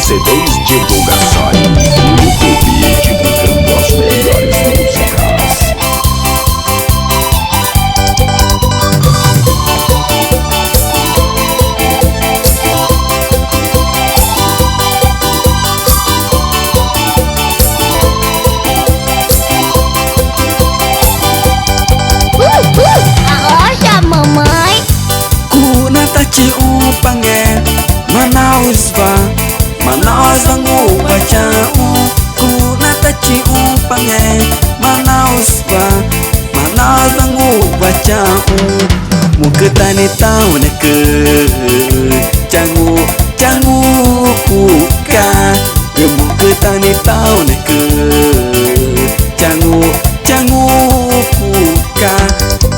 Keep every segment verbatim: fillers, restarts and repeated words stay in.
C Ds Divulgações, YouTube, divulgando as melhores músicas. Arrocha, mamãe. Cuxna tá tixũpague, Manausba, Manausba, nguxgua̱x chaxũ. Cuxna tá tixũpague, Manausba, Manausba, nguxgua̱x chaxũ. Mucütanü taunecü, chaxũ, chaxũ cuxca̱x. Rü mucütanü taunecü, chaxũ, chaxũ cuxca̱x.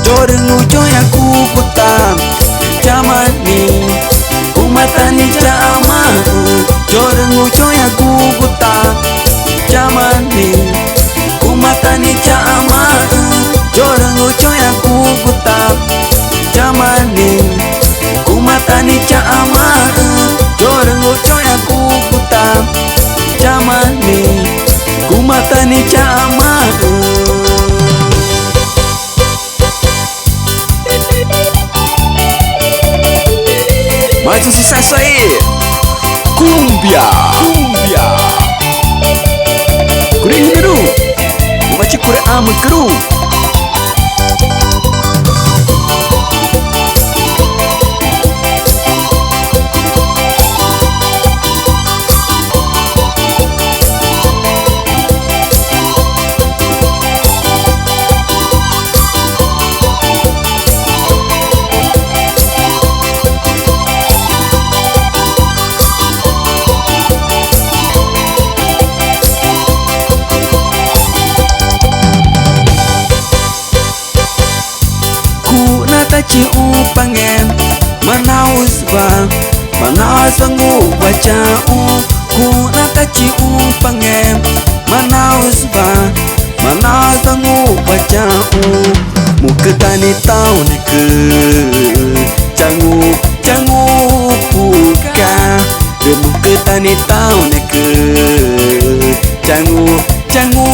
Chorü ngúxü̃ choxü̃ i acucuta, chama nixĩ, cuma tá nixĩ chaxãmaxü̃. Chorü ngúxü̃ choxü̃ i acucuta, chama nixĩ, cuma tá nixĩ chaxãmaxü̃. Chorü ngúxü̃ choxü̃ i acucuta, chama nixĩ, cuma tá nixĩ chaxãmaxü̃. Chorü ngúxü̃ choxü̃ i acucuta, chama nixĩ, cuma tá nixĩ chaxãmaxü̃. Mais um sucesso aí. Cúmbia, cúmbia. Curiximiru, uma chicura ama cru. Cuxna tá tixũpague, Manausba, Manausba, nguxgua̱x chaxũ. Cuxna tá tixũpague, Manausba, Manausba, nguxgua̱x chaxũ. Mucütanü taunecü, chaxũ, chaxũ cuxca̱x. Rü mucütanü taunecü, chaxũ, chaxũ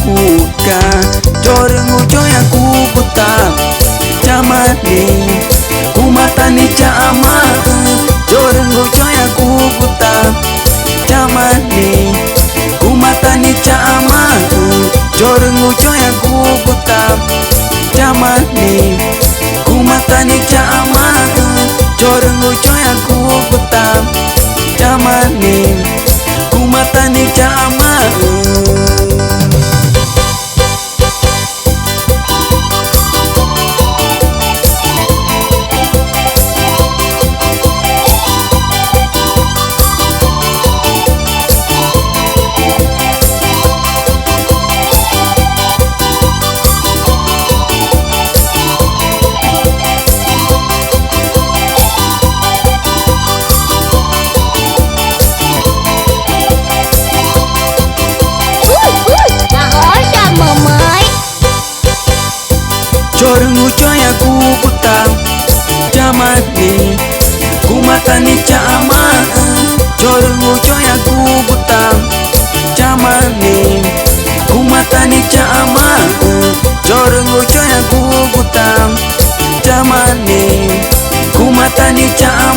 cuxca̱x. Chorü ngúxü̃ choxü̃ i acucuta, chama nixĩ, cuma tá nixĩ chaxãmaxü̃. Chorü ngúxü̃ choxü̃ i acucuta, chama nixĩ, cuma tá nixĩ chaxãmaxü̃. Chorü ngúxü̃ choxü̃ i acucuta, chama nixĩ, cuma tá nixĩ chaxãmaxü̃. Chorü ngúxü̃ choxü̃ i acucuta, chama nixĩ, cuma tá nixĩ chaxãmaxü̃. Arrocha, mamãe. Chorü ngúxü̃ choxü̃ i acucuta, chama nixĩ, cuma tá nixĩ chaxãmaxü̃. Chorü ngúxü̃ choxü̃ i acucuta, chama nixĩ, cuma tá nixĩ chaxãmaxü̃. Chorü ngúxü̃ choxü̃ i acucuta, chama nixĩ, cuma tá nixĩ chaxã